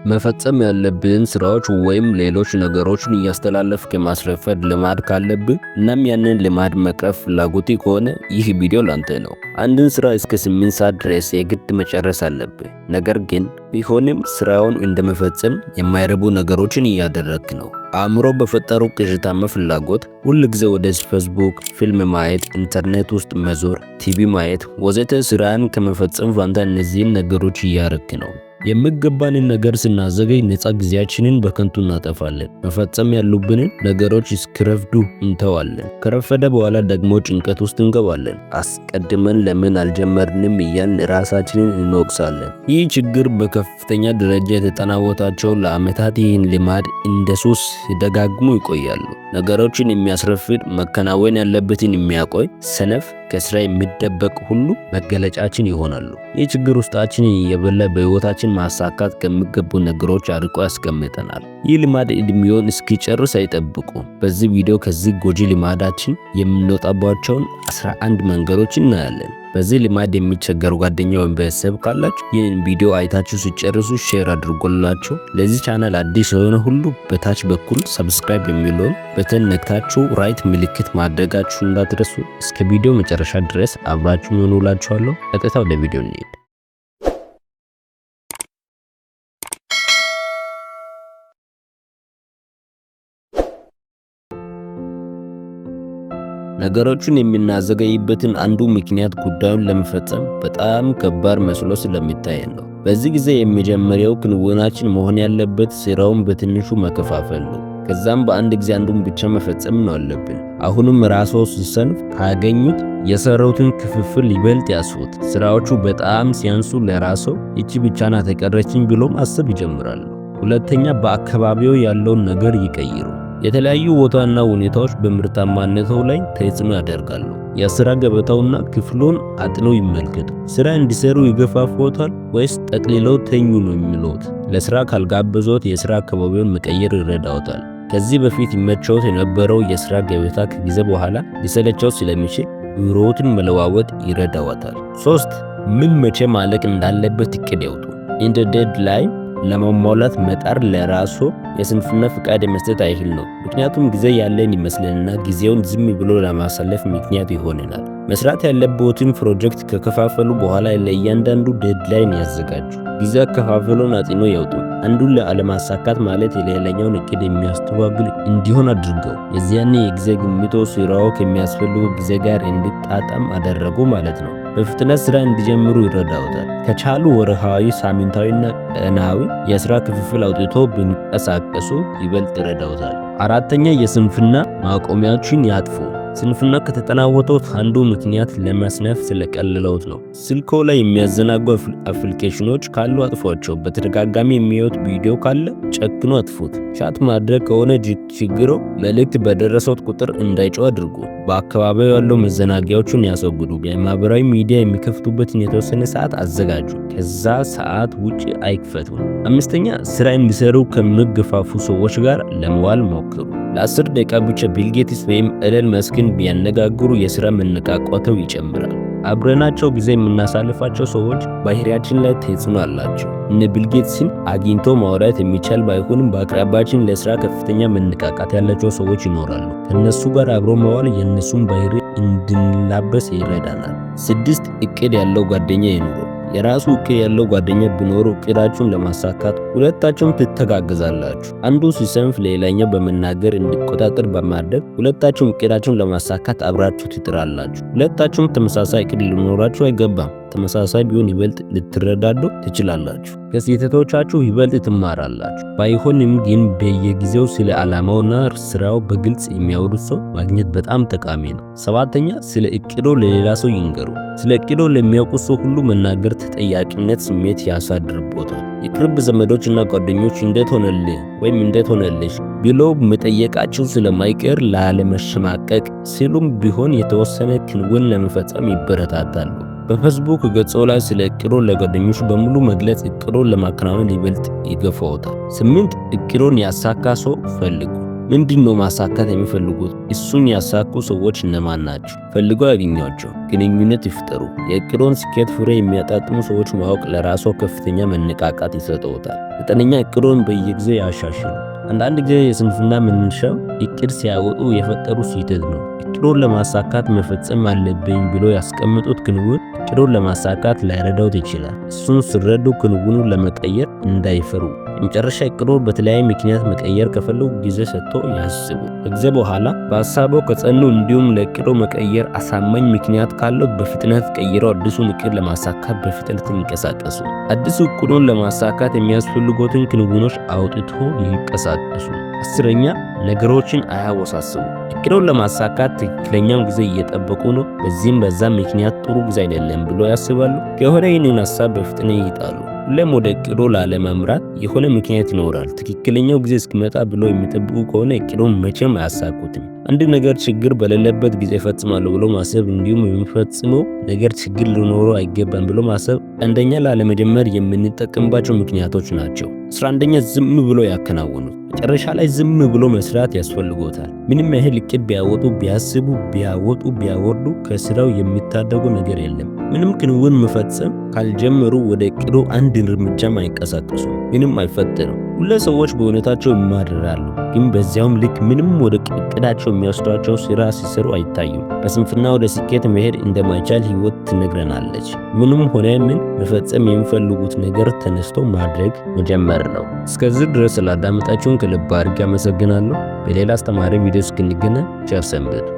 መፈጸም ያለብህን ስራዎች ወይም ሌሎች ነገሮችን እያስተላለፍክ የማስረፈድ ልማድ ካለብህ እናም ያንን ልማድ መቅረፍ ፍላጎትህ ከሆነ ይህ ቪዲዮ ላንተ ነው። አንድን ስራ እስከ 8 ሰዓት ድረስ የግድ መጨረስ አለብህ። ነገር ግን ቢሆንም ስራውን እንደመፈጸም የማይረቡ ነገሮችን እያደረግክ ነው። አእምሮ በፈጠረው ቅዠታማ ፍላጎት ሁል ጊዜ ወደ ፌስቡክ፣ ፊልም ማየት፣ ኢንተርኔት ውስጥ መዞር፣ ቲቪ ማየት ወዘተ ስራን ከመፈጸም ፋንታ እነዚህን ነገሮች እያረክ ነው። የሚገባንን ነገር ስናዘገይ ነፃ ጊዜያችንን በከንቱ እናጠፋለን። መፈጸም ያሉብንን ነገሮች እስኪረፍዱ እንተዋለን። ከረፈደ በኋላ ደግሞ ጭንቀት ውስጥ እንገባለን። አስቀድመን ለምን አልጀመርንም እያልን ራሳችንን እንወቅሳለን። ይህ ችግር በከፍተኛ ደረጃ የተጠናወታቸው ለዓመታት ይህን ልማድ እንደ ሱስ ሲደጋግሙ ይቆያሉ። ነገሮችን የሚያስረፍድ፣ መከናወን ያለበትን የሚያቆይ፣ ሰነፍ፣ ከስራ የሚደበቅ ሁሉ መገለጫችን ይሆናሉ። ይህ ችግር ውስጣችንን እየበላ በሕይወታችን ማሳካት ከሚገቡ ነገሮች አርቆ ያስቀምጠናል። ይህ ልማድ እድሜውን እስኪጨርስ አይጠብቁ። በዚህ ቪዲዮ ከዚህ ጎጂ ልማዳችን የምንወጣባቸውን 11 መንገዶች እናያለን። በዚህ ልማድ የሚቸገሩ ጓደኛ ወይም ቤተሰብ ካላችሁ ይህን ቪዲዮ አይታችሁ ሲጨርሱ share አድርጎላቸው። ለዚህ ቻናል አዲስ የሆነ ሁሉ በታች በኩል subscribe የሚለውን button ነክታችሁ right ምልክት ማድረጋችሁ እንዳትረሱ። እስከ ቪዲዮ መጨረሻ ድረስ አብራችሁ ይሆኑ እላችኋለሁ። ቀጥታ ወደ ቪዲዮ እንሂድ። ነገሮችን የምናዘገይበትን አንዱ ምክንያት ጉዳዩን ለመፈጸም በጣም ከባድ መስሎ ስለሚታየን ነው። በዚህ ጊዜ የመጀመሪያው ክንውናችን መሆን ያለበት ስራውን በትንሹ መከፋፈል ነው። ከዛም በአንድ ጊዜ አንዱን ብቻ መፈጸም ነው አለብን። አሁንም ራስዎ ሲሰንፍ ካገኙት የሰሩትን ክፍፍል ይበልጥ ያስፉት። ስራዎቹ በጣም ሲያንሱ ለራስዎ ይቺ ብቻ ናት የቀረችኝ ብሎ ማሰብ ይጀምራሉ። ሁለተኛ፣ በአካባቢው ያለውን ነገር ይቀይሩ። የተለያዩ ቦታና ሁኔታዎች በምርታማነቱ ላይ ተጽዕኖ ያደርጋሉ። የስራ ገበታውና ክፍሉን አጥነው ይመልከቱ። ስራ እንዲሰሩ ይገፋፋዎታል ወይስ ጠቅልለው ተኙ ነው የሚሉት? ለስራ ካልጋበዞት የስራ አካባቢውን መቀየር ይረዳዎታል። ከዚህ በፊት ይመቸዎት የነበረው የስራ ገበታ ከጊዜ በኋላ ሊሰለቸው ስለሚችል ቢሮዎትን መለዋወጥ ይረዳዎታል። ሶስት፣ ምን መቼ ማለቅ እንዳለበት እቅድ ያውጡ። እንደ deadline ለማሟላት መጣር ለራሱ የስንፍና ፍቃድ የመስጠት ያህል ነው። ምክንያቱም ጊዜ ያለን ይመስለንና ጊዜውን ዝም ብሎ ለማሳለፍ ምክንያት ይሆነናል። መስራት ያለብዎትን ፕሮጀክት ከከፋፈሉ በኋላ ለእያንዳንዱ deadline ያዘጋጁ። ጊዜ አከፋፈሉን አጢኖ ያውጡ። አንዱን ለአለማሳካት ማለት የሌላኛውን እቅድ የሚያስተጓጉል እንዲሆን አድርገው። የዚያኔ የጊዜ ግምቶ ስራው ከሚያስፈልጉ ጊዜ ጋር እንዲጣጣም አደረጉ ማለት ነው። በፍጥነት ስራ እንዲጀምሩ ይረዳዎታል። ከቻሉ ወርሃዊ፣ ሳምንታዊና ቀናዊ የስራ ክፍፍል አውጥቶ ቢንቀሳቀሱ ይበልጥ ይረዳዎታል። አራተኛ፣ የስንፍና ማቆሚያዎችን ያጥፉ። ስንፍና ከተጠናወተው አንዱ ምክንያት ለመስነፍ ስለቀለለዎት ነው። ስልኮ ላይ የሚያዘናጉ አፕሊኬሽኖች ካሉ አጥፏቸው። በተደጋጋሚ የሚያዩት ቪዲዮ ካለ ጨክኖ አጥፉት። chat ማድረግ ከሆነ ችግሮ መልእክት በደረሰዎት ቁጥር እንዳይጮህ አድርጉ። በአካባቢው ያለው መዘናጊያዎችን ያስወግዱ። የማህበራዊ ሚዲያ የሚከፍቱበትን የተወሰነ ሰዓት አዘጋጁ። ከዛ ሰዓት ውጭ አይክፈቱ። አምስተኛ፣ ስራ እንዲሰሩ ከሚገፋፉ ሰዎች ጋር ለመዋል ሞክሩ። ለ10 ደቂቃ ብቻ ቢል ጌትስ ወይም ኤለን መስክን ቢያነጋግሩ የስራ መነቃቃትዎ ይጨምራል። አብረናቸው ጊዜ የምናሳልፋቸው ሰዎች ባህሪያችን ላይ ተጽዕኖ አላቸው። እነ ቢል ጌትስን አግኝቶ ማውራት የሚቻል ባይሆንም በአቅራቢያችን ለስራ ከፍተኛ መነቃቃት ያላቸው ሰዎች ይኖራሉ። ከነሱ ጋር አብሮ መዋል የእነሱን ባህሪ እንድንላበስ ይረዳናል። ስድስት፣ እቅድ ያለው ጓደኛ ይኑሮ። የራሱ እቅድ ያለው ጓደኛ ቢኖሩ እቅዳችሁን ለማሳካት ሁለታችሁም ትተጋገዛላችሁ። አንዱ ሲሰንፍ ሌላኛው በመናገር እንዲቆጣጠር በማድረግ ሁለታችሁም እቅዳችሁን ለማሳካት አብራችሁ ትጥራላችሁ። ሁለታችሁም ተመሳሳይ እቅድ ሊኖራችሁ አይገባም። ተመሳሳይ ቢሆን ይበልጥ ልትረዳዱ ትችላላችሁ። ከስህተቶቻችሁ ይበልጥ ትማራላችሁ። ባይሆንም ግን በየጊዜው ስለ ዓላማውና ስራው በግልጽ የሚያወሩት ሰው ማግኘት በጣም ጠቃሚ ነው። ሰባተኛ፣ ስለ እቅዶ ለሌላ ሰው ይንገሩ። ስለ እቅዶ ለሚያውቁ ሰው ሁሉ መናገር ተጠያቂነት ስሜት ያሳድርቦታል። የቅርብ ዘመዶች እና ጓደኞች እንዴት ሆነልህ ወይም እንዴት ሆነልሽ ብሎ መጠየቃቸው ስለማይቀር ላለመሸማቀቅ ሲሉም ቢሆን የተወሰነ ክንውን ለመፈጸም ይበረታታሉ። በፌስቡክ ገጾ ላይ ስለ እቅዶ ለጓደኞች በሙሉ መግለጽ እቅዶን ለማከናወን ይበልጥ ይገፋዎታል። ስምንት፣ እቅዶን ያሳካ ሰው ፈልጉ። ምንድነው ማሳካት የሚፈልጉት? እሱን ያሳኩ ሰዎች እነማን ናቸው? ፈልገው ያግኟቸው፣ ግንኙነት ይፍጠሩ። የእቅዶን ስኬት ፍሬ የሚያጣጥሙ ሰዎች ማወቅ ለራስዎ ከፍተኛ መነቃቃት ይሰጠዎታል። 9ኛ፣ እቅዶን በየጊዜው ያሻሽሉ። አንዳንድ ጊዜ የስንፍና መነሻው እቅድ ሲያወጡ የፈጠሩ ስህተት ነው። እቅዶን ለማሳካት መፈጸም አለብኝ ብሎ ያስቀመጡት ክንውን እቅዶን ለማሳካት ላይረዳዎት ይችላል። እሱን ሲረዱ ክንውኑን ለመቀየር እንዳይፈሩ። የመጨረሻ እቅዶን በተለያየ ምክንያት መቀየር ከፈለጉ ጊዜ ሰጥቶ ያስቡ። ከጊዜ በኋላ በሀሳቦ ከጸኑ እንዲሁም ለእቅዶ መቀየር አሳማኝ ምክንያት ካለው በፍጥነት ቀይረው አዲሱን እቅድ ለማሳካት በፍጥነት ይንቀሳቀሱ። አዲሱ እቅዱን ለማሳካት የሚያስፈልጉትን ክንውኖች አውጥቶ ይንቀሳቀሱ። 10ኛ፣ ነገሮችን አያወሳስቡ። እቅዶን ለማሳካት ትክክለኛውን ጊዜ እየጠበቁ ነው። በዚህም በዛም ምክንያት ጥሩ ጊዜ አይደለም ብሎ ያስባሉ። ከሆነ ይህንን ሀሳብ በፍጥነት ይጣሉ። ሁሌም ወደ እቅዶ ላለመምራት የሆነ ምክንያት ይኖራል። ትክክለኛው ጊዜ እስኪመጣ ብሎ የሚጠብቁ ከሆነ እቅዶን መቼም አያሳኩትም። አንድ ነገር ችግር በሌለበት ጊዜ እፈጽማለሁ ብሎ ማሰብ እንዲሁም የሚፈጽመው ነገር ችግር ሊኖረው አይገባም ብሎ ማሰብ አንደኛ ላለመጀመር የምንጠቀምባቸው ምክንያቶች ናቸው። 11ኛ፣ ዝም ብሎ ያከናውኑት። መጨረሻ ላይ ዝም ብሎ መስራት ያስፈልጎታል። ምንም ያህል እቅድ ቢያወጡ፣ ቢያስቡ፣ ቢያወጡ፣ ቢያወርዱ ከስራው የሚታደጉ ነገር የለም። ምንም ክንውን መፈጸም ካልጀመሩ ወደ እቅዱ አንድ እርምጃም አይንቀሳቀሱም። ምንም አይፈጠርም። ሁለት ሰዎች በእውነታቸው ይማረራሉ፣ ግን በዚያውም ልክ ምንም ወደ እቅዳቸው የሚወስዷቸው ስራ ሲሰሩ አይታዩም። በስንፍና ወደ ስኬት መሄድ እንደማይቻል ህይወት ትነግረናለች። ምንም ሆነ ምን መፈጸም የሚፈልጉት ነገር ተነስቶ ማድረግ መጀመር ነው። እስከዚህ ድረስ ስላዳመጣችሁን ከልብ አድርጌ አመሰግናለሁ። በሌላ አስተማሪ ቪዲዮ እስክንገናኝ ቸር ሰንብቱ።